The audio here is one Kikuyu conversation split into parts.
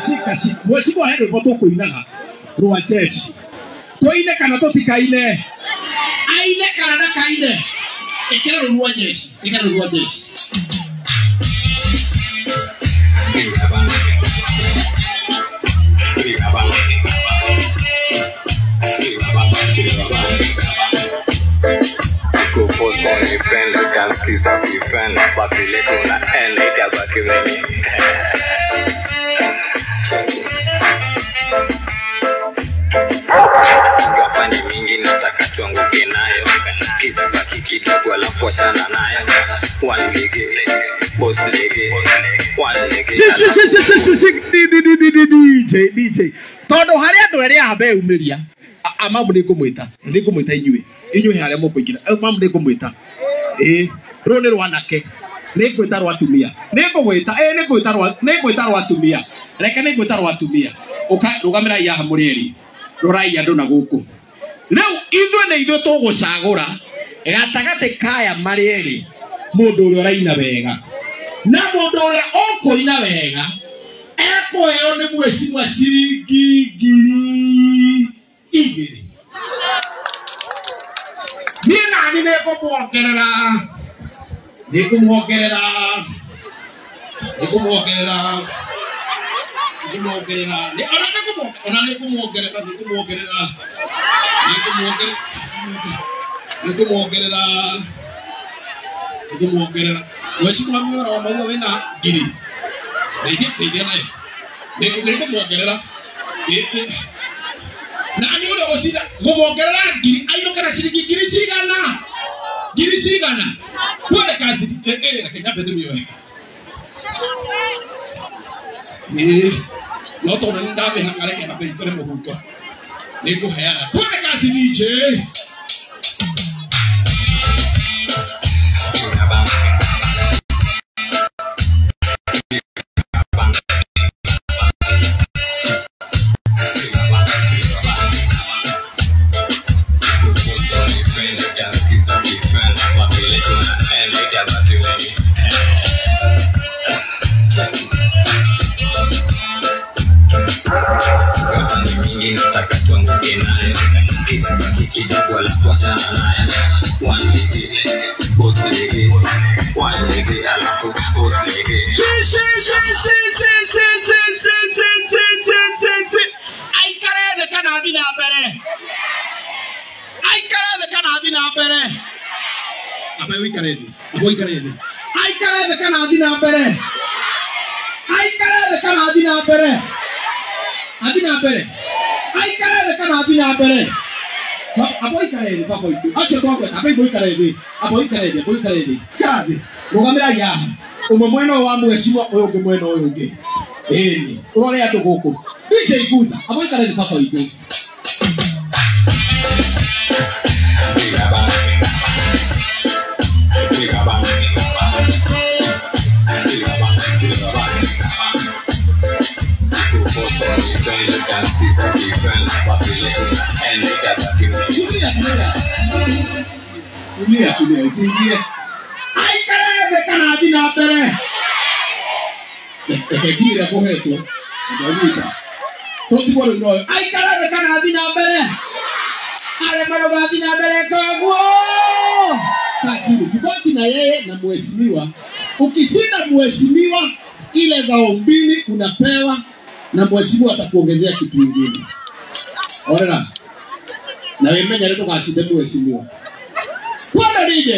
Shika mheshimiwa he rwĩmbo tũkũinaga rwa jeshi tũine kana tũtikaine aine kana ndakaine ĩkĩra rũu rwa jeshi ĩkĩra rũu rwa jeshi. Mingi nataka tuanguke nayo kizibaki kidogo alafu achana nayo one leg both leg one leg. DJ DJ tondu hari andu eri aha beumiria amamu ningumwita ningumwita inyuĩ inyuĩ haria mũkũingĩra mamu ningumwita ĩ rũrũ nĩ rwanake nĩngwĩta rwa atumia nĩngũgwĩta ĩ nĩngwĩta rwa nĩngwĩta rwa atumia reke nĩngwĩta rwa atumia ũka rũgamĩrai haha mũrĩ erĩ rorai andũ na gũkũ rĩu ithuĩ nĩ ithuĩ tũgũcagũra gatagatĩ kaya marĩ erĩ mũndũ ũrĩa ũraina wega na mũndũ ũrĩa ũkũina wega ekũheo nĩ mheshimiwa ciringi 2,000. Niĩ nani nĩngũmuongerera nĩngũmuongerera nĩngũmuongerera nĩngũmuongerera ona nĩngũmuongerera nĩngũmuongerera nĩngũmuongerera nĩngũmuongerera mheshimiwa Mwaura wa Maua wĩna 1,000 ndeithia nayo nĩngũmuongerera nani ũrĩa ũgũcinda ngũmuongerera 1,000 ainũke na ciringi 1,000 cigana 1,000 cigana twende kazi reke nyambe ndĩmĩoe no tondũ nĩ ndamĩhanga reke nyambe ikore mũhuko nĩngũheana twende kazi DJ. Aikare thĩ kana athiĩ na mbere aikare thĩ kana athiĩ na mbere amba ũikare thĩ amba ũikare thĩ aikare thĩ kana athiĩ na mbere aikare thĩ kana athiĩ na mbere athiĩ na mbere aikare thĩ kana athiĩ na mbere amba ũikare thĩ baba witũ acio twagweta amba ũikare thĩ amba ũikare thĩ amba ũikare thĩ ikara thĩ rũgamĩrai haha ũmwe mwena ũyũ wa mheshimiwa ũyũ ũngĩ mwena ũyũ ũngĩ ĩni ũrore andũ gũkũ DJ Guza amba ũikare thĩ baba witũ. Tulia tulia usiingie aikare thĩ kana athiĩ na mbere reke ngiri ĩrĩa ngũhetwo ndanyita tũtigwo rũi rũyũ aikare thĩ kana athiĩ na mbere arĩa marauga athiĩ na mbere koguo kaa chini tubaki na yeye na mheshimiwa. Ukishinda mheshimiwa ile 2,000 unapewa na mheshimiwa atakuongezea kitu kingine. Orera na wimenya rĩ ndũgacinde mheshimiwa. Kwenda DJ.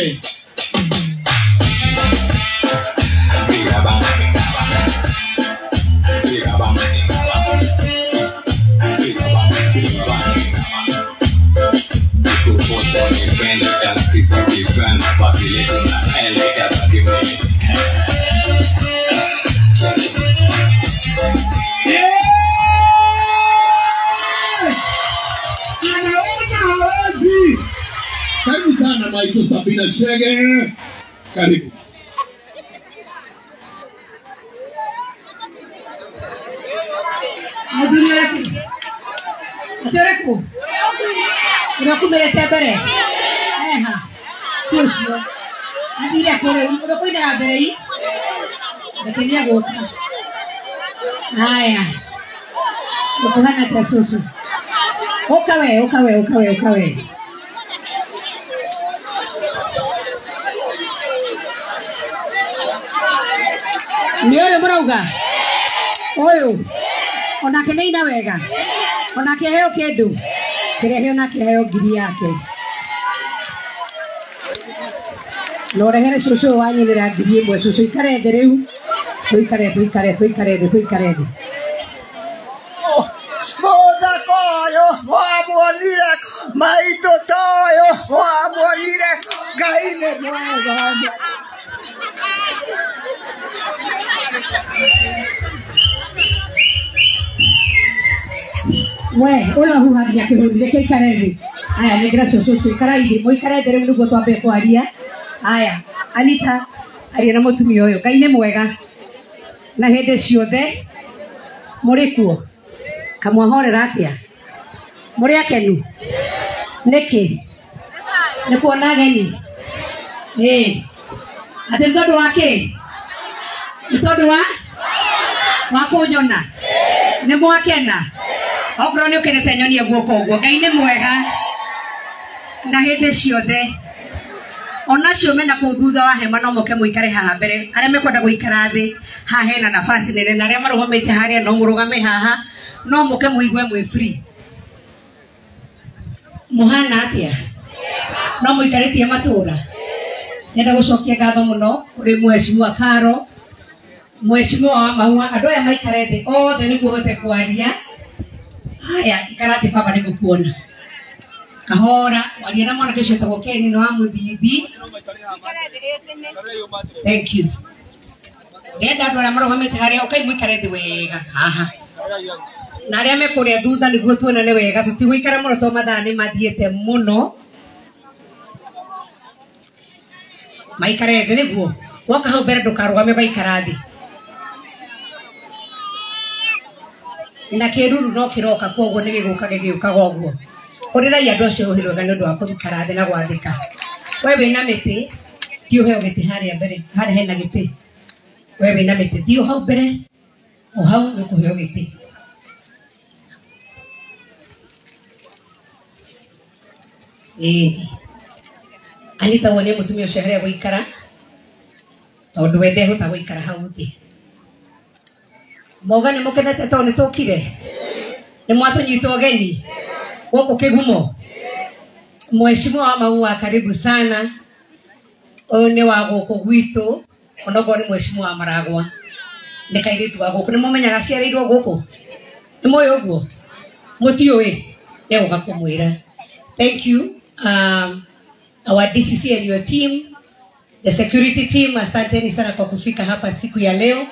Anaona hawezi. Karibu sana Maito Sabina Shege. Karibu. Atĩ ũrĩkũ? Ũrĩa ũkumĩrĩte mbere? Eha. Ti ũcio. Athire kũ rĩu? Ũrĩa ũkũinaga mbere i? Reke nĩegũka. Haya. Ũkũhana atĩa cũcũ? Ũka we, ũka we, ũka we, ũka we. Nĩ ũyũ mũrauga? Ũyũ? Onake nĩ aina wega? Onake aheo kĩndũ? Kĩrehe onake aheo ngiri yake. Na ũrehere cũcũ ũyũ wanyinĩra ngiri ĩmwe. Cũcũ ikare thĩ rĩu. Tũikare, tũikare, tũikare thĩ, tũikare thĩ. Mũthako ũyũ wamuonire, maitũ toyũ wamuonire, Ngai nĩ mwega. We, ũrĩa ũhuhagia kĩhũri, reke ikare thĩ. Aya, nengera cũcũ ũcio, ikarai thĩ, mũikare thĩ rĩu nĩguo twambe kwaria. Aya, Anita, aria na mũtumia ũyũ. Ngai nĩ mwega na hĩndĩ ciothe. Mũrĩ kuo? Kamwahorera atĩa? Mũrĩ akenu? Nĩkĩ? Nĩ kuona ageni? Ĩĩ. Atĩ nĩ tondũ wa kĩ? Nĩ tondũ wa kũnyona? Nĩ mwakena? Okorwo nĩ ũkenete nyonie guoko ũguo. Ngai nĩ mwega na hĩndĩ ciothe. Onacio mena kũu thutha wa hema no moke mũikare haha mbere. Arĩa mekwenda gũikara thĩ haha hena nafasi nene, na arĩa marũgamĩte harĩa no mũrũgame haha, no mũke mũigue mwĩ free. Mũhana atĩa? No mũikarĩtie matũra? Nenda gũcokia ngatho mũno kũrĩ mheshimiwa Karo, mheshimiwa wa Mahua. Andũ aya maikare thĩ othe nĩguo hote kwaria. Haya, ikara thĩ baba nĩgũkuona. Kahora, waria na mwanake ũcio wĩtagwo Ken nĩ wa Mũthithi. Thank you. Ndĩrenda andũ arĩa marũgamĩte harĩa, ũkai mũikare thĩ wega haha. Na arĩa me kũrĩa thutha nĩguo tuonane wega, tũtigũikara mũno tondũ mathaa nĩ mathiĩte mũno. Maikare thĩ nĩguo. Woka hau mbere ndũkarũgame ũgaikara thĩ. Na kĩruru no kĩroka koguo nĩ gĩgũka gĩgĩũkaga ũguo. Hũrĩrai andũ acio rũhĩ rwega nĩ ũndũ wa kũikara thĩ na gwathĩka. We wĩna mĩtĩ, thiĩ ũheo gĩtĩ harĩa mbere, harĩa hena gĩtĩ. We wĩna mĩtĩ, thiĩ hau mbere, o hau nĩ ũkũheo gĩtĩ. Ĩĩ. Anita wonie mũtumia ũcio harĩa gũikara, tondũ we ndehota gũikara hau thĩ. Mauga nĩ mũkenete tondũ nĩ tũkire? Nĩ mwatũnyita ũgeni gũkũ Kĩgumo? Mheshimiwa wa Maua, karibu sana. Ũyũ nĩ wa gũkũ gwitũ, onokorwo nĩ mheshimiwa wa Maragwa. Nĩ kairĩtu ga gũkũ. Nĩ mũmenyaga aciarĩirwo gũkũ? Nĩ mũĩ ũguo? Mũtiũĩ? Nĩegũka kũmwĩra. Thank you. Our DCC and your team, the security team, asanteni sana kwa kufika hapa siku ya leo.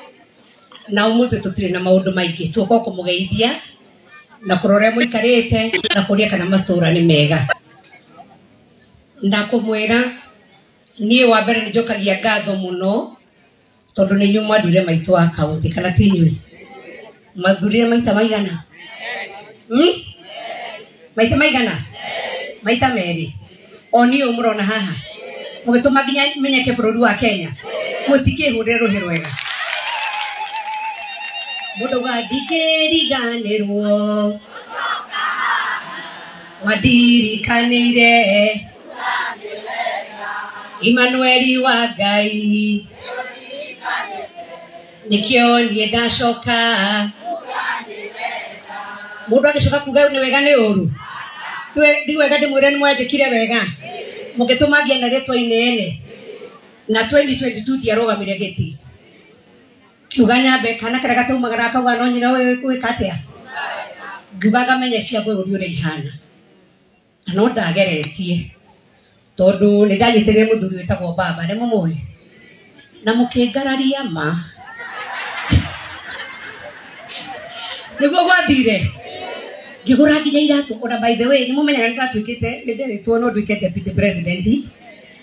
Na umuthi tutire na maundu maingi, tuoka kumugeithia na kurora muikarite na kuria kana matura ni mega. Na kumwira nie wa mbere ni njokagia ngatho muno tondu ni inyuĩ mwandurire maitũ wa kaunti, kana ti inyuĩ? Mathurire maita maigana? Maita maigana? Maita merĩ. O niĩ ũyũ mũrona haha mũgĩtũma nginya menyeke bũrũri wa Kenya, mũtikĩhũrĩre rũhĩ rwega. Mũndũ augaga ndingĩriganĩrwo, wandirikanĩire Emmanueli wa Ngai, nĩkĩo niĩ ndacoka. Mũndũ agĩcoka kuga nĩ wega nĩ ũru, ndi wega ndĩmwĩre nĩ mwanjĩkire wega, mũgĩtũma ngĩe na rĩtwa inene. Na 2022 ndiarũgamire gĩtĩ, kiuga nyambe kana karĩa gataumagara akauga no nyina gwĩka atĩa, ngiuga ngamenye cia bũrũri ũrĩa ihana. Na no ndageretie tondũ nĩ ndanyitĩrĩire mũthuri wĩtagwo baba, nĩ mũmũĩ, na mũkĩngararia ma. Nĩguo gwathire ngĩgũra nginya iratũ. Ona by the way, nĩ mũmenyaga nĩ ndatuĩkĩte, nĩ nderetwo no nduĩke deputy president.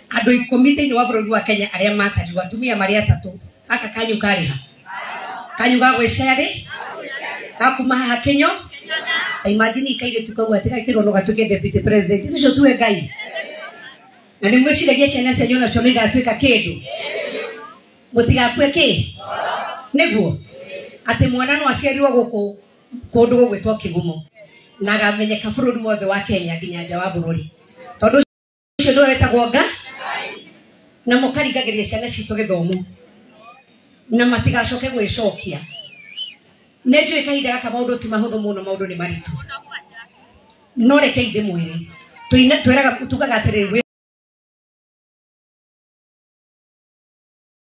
Andũ 10 thĩinĩ wa bũrũri wa Kenya arĩa matarirwo, atumia marĩ atatũ. Aka kanyu karĩ ha? Kanyu ga gwĩciarĩ? Ga kuma haha Kĩnyo? Ta imagine kairĩtu kau atĩ gakĩrwo no gatuĩke deputy president, ũcio tuwe Ngai. Na nĩ mwĩciragia ciana cianyu onacio nĩ igatuĩka kĩndũ, mũtigakue kĩ nĩguo atĩ mwana no aciarirwo gũkũ kũndũ gũgwĩtwo Kĩgumo na agamenyeka bũrũri wothe wa Kenya nginya nja wa bũrũri, tondũ ũcio nĩwe wetagwo nga. Na mũkaringagĩria ciana citũ gĩthomo na matigacoke gwĩcokia. Nĩ njũĩ kahinda gaka maũndũ ti mahũthũ mũno, maũndũ nĩ maritũ, no rekei ndĩmwĩre, twĩraga tugaga atĩrĩrĩ.